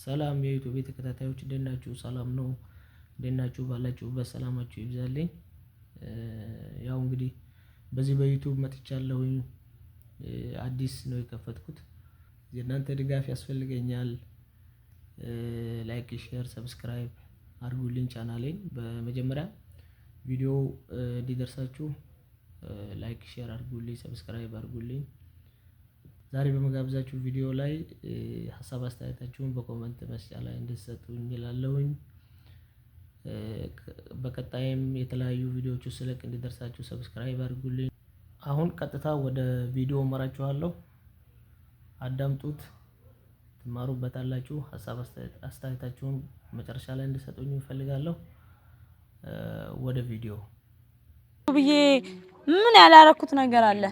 ሰላም የዩቲዩብ ተከታታዮች እንዴት ናችሁ? ሰላም ነው። እንዴት ናችሁ? ባላችሁበት ሰላማችሁ ይብዛልኝ። ያው እንግዲህ በዚህ በዩቲዩብ መጥቻለሁኝ። አዲስ ነው የከፈትኩት። የእናንተ ድጋፍ ያስፈልገኛል። Like፣ share፣ subscribe አድርጉልኝ ቻናሌን። በመጀመሪያ ቪዲዮ እንዲደርሳችሁ like፣ share አድርጉልኝ፣ subscribe አድርጉልኝ። ዛሬ በመጋብዛችሁ ቪዲዮ ላይ ሀሳብ አስተያየታችሁን በ comment መስጫ ላይ እንድትሰጡኝ እላለሁኝ። በቀጣይም የተለያዩ ቪዲዮዎች ስለቅ እንዲደርሳችሁ subscribe አድርጉልኝ። አሁን ቀጥታ ወደ ቪዲዮ መራችኋለሁ። አዳምጡት፣ ትማሩበታላችሁ። ሀሳብ አስተያየታችሁን መጨረሻ ላይ እንድሰጡኝ እፈልጋለሁ። ወደ ቪዲዮ ብዬ ምን ያላረኩት ነገር አለ?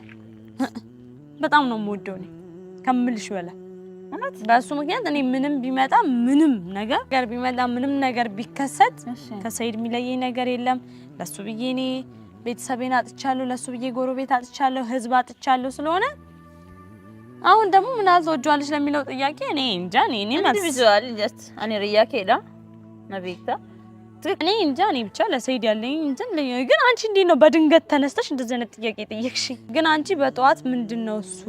በጣም ነው የምወደው እኔ ከምልሽ በላይ እውነት። በእሱ ምክንያት እኔ ምንም ቢመጣ ምንም ነገር ቢመጣ ምንም ነገር ቢከሰት ከሰይድ የሚለየኝ ነገር የለም። ለሱ ብዬ እኔ ቤተሰቤን አጥቻለሁ፣ ለሱ ብዬ ጎረቤት አጥቻለሁ፣ ህዝብ አጥቻለሁ። ስለሆነ አሁን ደግሞ ምን አልተወጇለች ለሚለው ጥያቄ እኔ እንጃ። እኔ individual just እኔ ርያ ኬዳ ነቤታ እኔ እንጃ። እኔ ብቻ ለሰይድ ያለኝ እንትን ግን አንቺ እንዴት ነው በድንገት ተነስተሽ እንደዚህ አይነት ጥያቄ ጠየቅሽኝ? ግን አንቺ በጠዋት ምንድን ነው እሱ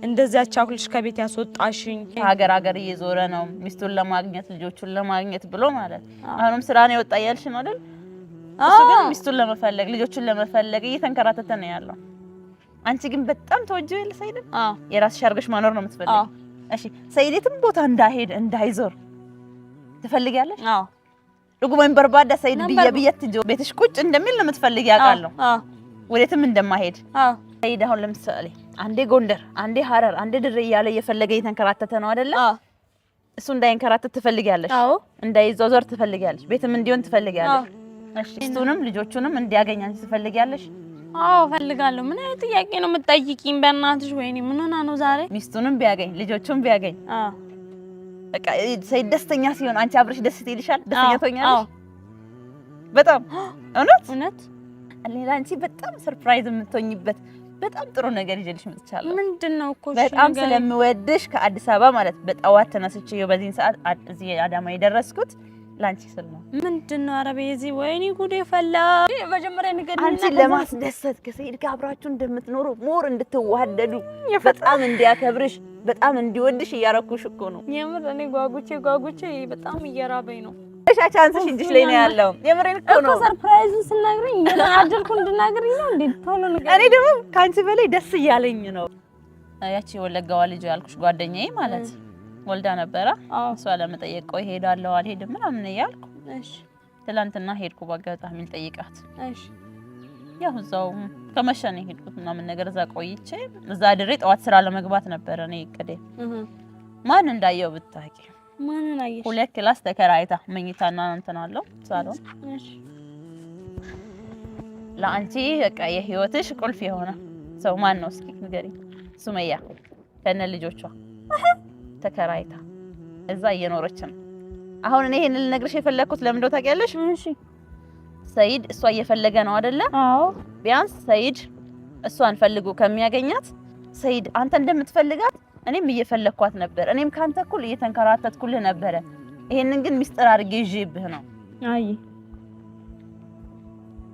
እንደዚያ ቻኩልሽ ከቤት ያስወጣሽኝ? ሀገር ሀገር እየዞረ ነው ሚስቱን ለማግኘት ልጆቹን ለማግኘት ብሎ ማለት አሁንም ስራ ነው የወጣ እያልሽ ነው አይደል? እሱ ግን ሚስቱን ለመፈለግ ልጆቹን ለመፈለግ እየተንከራተተ ነው ያለው። አንቺ ግን በጣም ተወጂው የለ ሰይድን? የራስሽ አድርገሽ ማኖር ነው የምትፈልጊው። እሺ ሰይድ የትም ቦታ እንዳይሄድ እንዳይዞር ትፈልጊያለሽ? አዎ Dhugumaan barbaadda ሰይድ biyya biyyatti ቤትሽ ቁጭ እንደሚል ነው የምትፈልጊ አውቃለሁ። ወዴትም እንደማይሄድ ሰይድ አሁን ለምሳሌ አንዴ ጎንደር፣ አንዴ ሀረር፣ አንዴ ድሬ እያለ እየፈለገ እየተንከራተተ ነው አይደለ? እሱ እንዳይንከራተት ትፈልጊያለሽ? እንዳይዟዟር ትፈልጊያለሽ? ቤትም እንዲሆን ትፈልጊያለሽ? እሺ እሱንም ልጆቹንም እንዲያገኝ አንቺ ትፈልጊያለሽ? አዎ እፈልጋለሁ። ምን አይነት ጥያቄ ነው የምትጠይቂኝ? በእናትሽ ወይኔ፣ ምን ሆና ነው ዛሬ? ሚስቱንም ቢያገኝ ልጆቹን ቢያገኝ በቃ ሰይድ ደስተኛ ሲሆን አንቺ አብረሽ ደስ ይልሻል? ደስተኛ ትሆኛለሽ? በጣም እውነት እውነት። ሌላ አንቺ በጣም surprise የምትሆኝበት በጣም ጥሩ ነገር ይዤልሽ መጥቻለሁ። ምንድን ነው እኮ? በጣም ስለምወድሽ ከአዲስ አበባ ማለት በጠዋት ተነስቼ በዚህን ሰዓት እዚህ አዳማ የደረስኩት ላንቺ ስል ነው። ምንድን ነው? ኧረ በዚህ ወይኔ ጉዴ ፈላ። መጀመሪያ ንገሪኝ። አንቺን ለማስደሰት ከሰይድ ጋር አብራችሁ እንደምትኖሩ more እንድትዋደዱ በጣም እንዲያከብርሽ በጣም እንዲወድሽ እያረኩሽ እኮ ነው። የምር እኔ ጓጉቼ ጓጉቼ በጣም እየራበኝ ነው። እሻ chance ሽ እጅሽ ላይ ነው ያለው። የምሬን እኮ ነው። Surprise ኡን ስናግረኝ እየተናደድኩ እንድናግረኝ ነው እንዴ? ቶሎ ንገሪኝ። እኔ ደግሞ ከአንቺ በላይ ደስ እያለኝ ነው። ያቺ የወለጋዋ ልጅ ያልኩሽ ጓደኛዬ ማለት ወልዳ ነበረ። እሷ ለመጠየቅ ቆይ እሄዳለሁ አልሄድም ምናምን እያልኩ ትላንትና ሄድኩ በአጋጣሚ ልጠይቃት። ያው እዛው ከመሸ ነው የሄድኩት ምናምን ነገር እዛ ቆይቼ እዛ አድሬ ጠዋት ስራ ለመግባት ነበረ እኔ እቅዴ። ማን እንዳየው ብታውቂ። ማንን አየሽ? ሁለት class ተከራይታ መኝታና እንትን አለው ሳሎን። ለአንቺ በቃ የህይወትሽ ቁልፍ የሆነ ሰው ማን ነው እስኪ ንገሪኝ? ሱመያ ከነ ልጆቿ ተከራይታ እዛ እየኖረች ነው። አሁን እኔ ይሄንን ልነግርሽ የፈለግኩት ለምን እንደው ታውቂያለሽ? እሺ ሰይድ እሷ እየፈለገ ነው አይደለ? አዎ። ቢያንስ ሰይድ እሷን ፈልጎ ከሚያገኛት ሰይድ አንተ እንደምትፈልጋት እኔም እየፈለግኳት ነበር፣ እኔም ካንተ እኩል እየተንከራተትኩልህ ነበረ። ይሄንን ግን ሚስጥር አድርጌ ይዤብህ ነው። አይ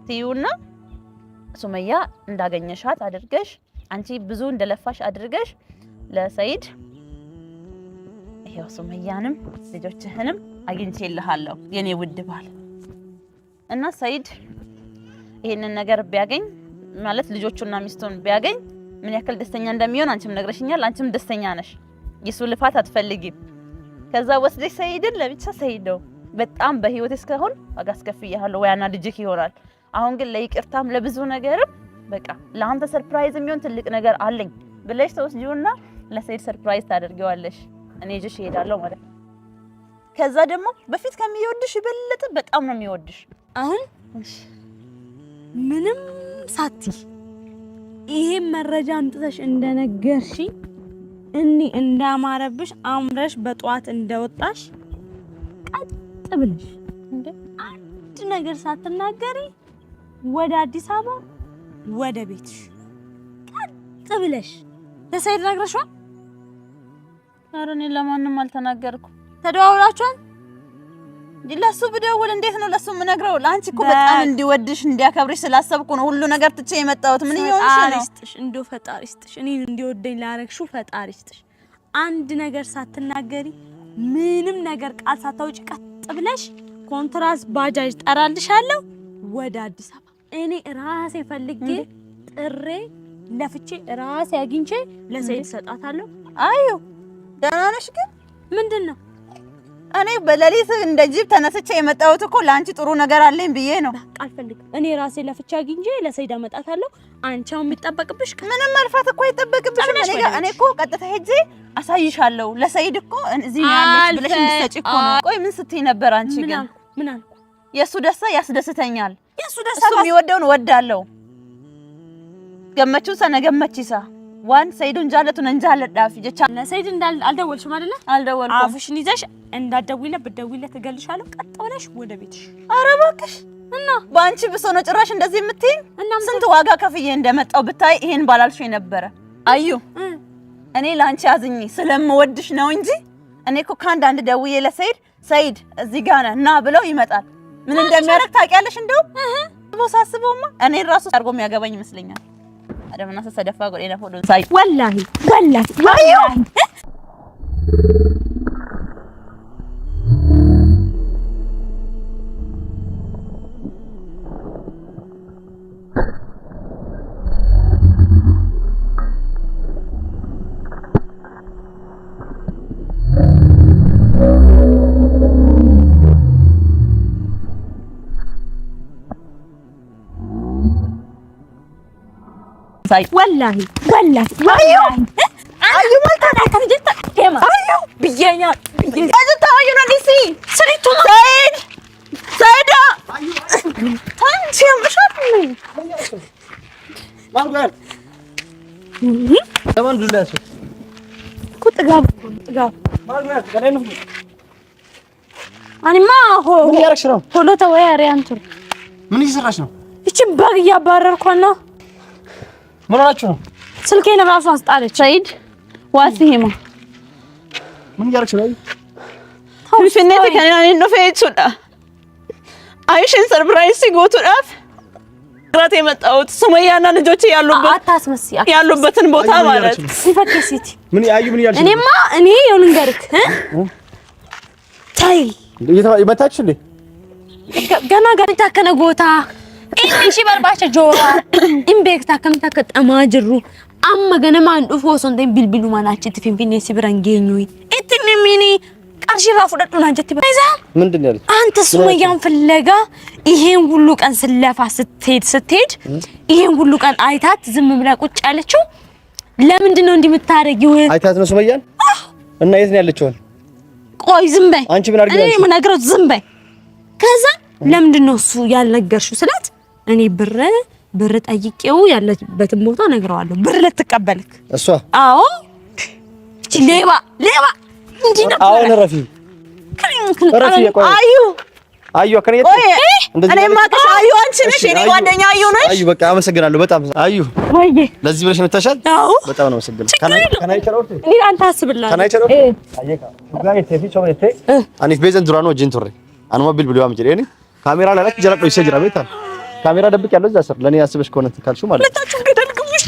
ትዩና ሱመያ እንዳገኘሻት አድርገሽ አንቺ ብዙ እንደለፋሽ አድርገሽ ለሰይድ ይሄው ሱመያንም ልጆችህንም አግኝቼልሃለሁ የኔ ውድ ባል። እና ሰይድ ይሄንን ነገር ቢያገኝ ማለት ልጆቹና ሚስቱን ቢያገኝ ምን ያክል ደስተኛ እንደሚሆን አንቺም ነግረሽኛል። አንቺም ደስተኛ ነሽ። የሱ ልፋት አትፈልጊም። ከዛ ወስደሽ ሰይድን ለብቻ ሰይድ ነው በጣም በህይወት እስካሁን ዋጋ አስከፍያለሁ ወይ አናድጅህ ይሆናል። አሁን ግን ለይቅርታም ለብዙ ነገርም በቃ ለአንተ surprise የሚሆን ትልቅ ነገር አለኝ ብለሽ ተወስጂውና ለሰይድ surprise ታደርጊዋለሽ። እኔ ይዤሽ እሄዳለሁ ማለት ነው። ከዛ ደግሞ በፊት ከሚወድሽ የበለጠ በጣም ነው የሚወድሽ። አሁን ምንም ሳትይ ይሄን መረጃ አምጥተሽ እንደነገርሽኝ እኔ እንዳማረብሽ አምረሽ በጠዋት እንደወጣሽ ቀጥ ብለሽ አንድ ነገር ሳትናገሪ ወደ አዲስ አበባ ወደ ቤትሽ ቀጥ ብለሽ ለሰይድ ነግረሽዋል? ኧረ እኔ ለማንም አልተናገርኩም። ተደዋውላችኋል? ለሱ ብደውል እንዴት ነው ለሱ የምነግረው? ለአንቺ እኮ በጣም እንዲወድሽ እንዲያከብርሽ ስላሰብኩ ነው ሁሉ ነገር ትቼ የመጣሁት። ምን እየሆንሽ ፈጣሪ ነው? ይስጥሽ፣ እንደው ፈጣሪ ይስጥሽ። እኔን እንዲወደኝ ላረግሽው ፈጣሪ ይስጥሽ። አንድ ነገር ሳትናገሪ ምንም ነገር ቃል ሳታውጪ ቀጥ ብለሽ ኮንትራት ባጃጅ ጠራልሻለሁ ወደ አዲስ አበባ። እኔ ራሴ ፈልጌ ጥሬ ለፍቼ ራሴ አግኝቼ ለሰይድ ሰጣታለሁ። አዩ ደህና ነሽ ግን? ምንድን ነው እኔ በሌሊት እንደ ጅብ ተነስቼ የመጣሁት እኮ ለአንቺ ጥሩ ነገር አለኝ ብዬ ነው። በቃ አልፈልግም። እኔ ራሴ ለፍቼ አግኝቼ ለሰይድ አመጣታለሁ። አንቺ አሁን የሚጠበቅብሽ ምንም መልፋት እኮ አይጠበቅብሽም። እኔ ጋር እኔ እኮ ቀጥታ ሄጄ አሳይሻለሁ። ለሰይድ እኮ እዚህ ነው ያለች ብለሽ እንድትሰጪ እኮ ነው። ቆይ ምን ስትይ ነበር አንቺ ግን? ምን አልኩ? የእሱ ደስታ ያስደስተኛል። የእሱ ደስታ እሱ የሚወደውን እወዳለሁ። ገመቹ ሰነ ገመቺሳ ዋን ሰይዱን ጃለቱን እንጃለዳፍ ጀቻ ለሰይድ እንዳል አልደወልሽም አይደለ? አልደወልኩም። አፍሽን ይዘሽ እንዳትደውይለት፣ ብትደውይለት እገልሻለሁ። ቀጥ ብለሽ ወደ ቤትሽ። ኧረ እባክሽ እና በአንቺ ብሶ ነው ጭራሽ እንደዚህ የምትይኝ? እና ስንት ዋጋ ከፍዬ እንደመጣው ብታይ ይሄን ባላልሽ ነበረ። አዩ እኔ ለአንቺ አዝኜ ስለምወድሽ ነው እንጂ እኔ እኮ ከአንድ አንድ ደውዬ ለሰይድ ሰይድ እዚህ ጋር ነህ ና ብለው ይመጣል። ምን እንደሚያደርግ ታውቂያለሽ? እንደው ሳስበውማ እኔን ራሱ አድርጎ የሚያገባኝ ይመስለኛል። አደምና ሰደፋ ጎዴና ፎዶን ሳይ ወላሂ ወላሂ ወላሂ ወላሂ ወላሂ ወላሂ አዩ ምን እየሰራሽ ነው? ይችን በግ እያባረርኳት ነው። ምን ሆናችሁ ነው? ስልኬን እራሱ አስጣለች። ሰይድ ዋሲሂማ ምን እያደረግሽ ነው? Finfinneetti kan inni dhufe jechuudha. አይሽን surprise ሲጎቱዳፍ ራት የመጣሁት ሱመያና ልጆቼ ያሉበት አታስመስይ፣ ያሉበትን ቦታ ማለት ሲፈከሲቲ ምን አዩ ምን እያልሽ ነው? እኔማ እኔ ይኸው ልንገርክ እ ታይ መታች እንዴ? ገና ገና ታከነ ጎታ inni shi barbaacha joora in beektaa akkamitti akka xamaa jirru amma ganamaan dhufu osoo hin ta'in bilbilumaan achitti finfinnee si biran geenyu itti mimini qarshii irraa fudhadhu naan jetti በዛ ምንድን ነው ያለች? አንተ ሱመያን ፍለጋ ይሄን ሁሉ ቀን ስለፋ ስትሄድ ስትሄድ ይሄን ሁሉ ቀን አይታት ዝም ብላ ቁጭ ያለችው ለምንድን ነው እንዲህ የምታደርጊው? አይታት ነው ሱመያን? እና የት ነው ያለችው? ቆይ ዝም በይ አንቺ ምን አድርጊ እኔ የምነግረው ዝም በይ። ከዛ ለምንድን ነው እሱ ያልነገርሽው ስላት እኔ ብር ብር ጠይቄው ያለበትን ቦታ እነግረዋለሁ። ብር ልትቀበልክ እሷ? አዎ እቺ ሌባ ሌባ እንዲህ ነበር። አሁን ረፊ ረፊ ቆይ አዩ አዩ አከነ ቆይ እኔ የማውቅሽ አዩ አንቺ ነሽ፣ የኔ ጓደኛ አዩ ነሽ። አዩ በቃ አመሰግናለሁ በጣም አዩ። ወይ ለዚህ ብለሽ መታሻል። አዎ በጣም ነው አመሰግናለሁ። ከናይ ቸሮት እኔ አንተ አስብላለሁ። ከናይ ቸሮት አየካ ጋር ተፊ ቾመቴ አኒፍ ቤዘን ዱራኖ ጂን ቱሬ አንማ ቢል ብሎ አምጀ እኔ ካሜራ ላላክ ጀላ ቆይ ሰጅራ ቤታ ካሜራ ደብቅ ያለው እዛ ስር ለኔ አስበሽ ከሆነ ካልሽው ማለት ነው። ሁለታችሁም ገደል ግቡ። እሺ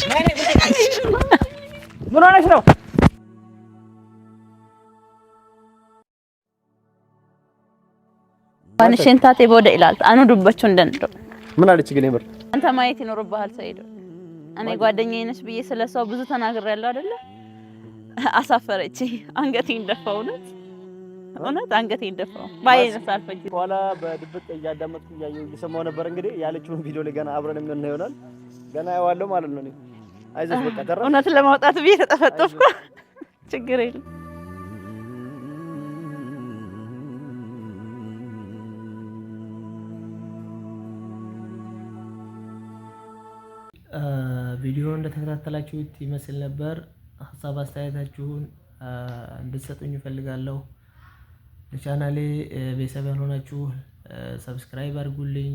ምን ሆነሽ ነው? waan isheen taatee booda ilaalta anu dubbachuu hin danda'u. ምን አለች ግን የምር አንተ ማየት ይኖርብሃል ሰይድ። እኔ ጓደኛዬ ነሽ ብዬ ስለሷ ብዙ ተናግሬያለሁ አይደለ? አሳፈረች። አንገቴን ደፋው። እውነት እውነት አንገቴን ደፋው። ባይነስ አልፈጅ በኋላ በድብቅ እያዳመጥኩ እያየሁ እየሰማሁ ነበር። እንግዲህ ያለችውን ቪዲዮ ላይ ገና አብረን የምናየው ይሆናል። ገና አየዋለሁ ማለት ነው። እኔ አይዞሽ በቃ ተረፍ። እውነት ለማውጣት ብዬ ተጠፈጠፍኩ። ችግር የለም። ቪዲዮ እንደተከታተላችሁት ይመስል ነበር። ሀሳብ አስተያየታችሁን እንድትሰጡኝ እፈልጋለሁ። ለቻናሌ ቤተሰብ ያልሆናችሁ subscribe አድርጉልኝ።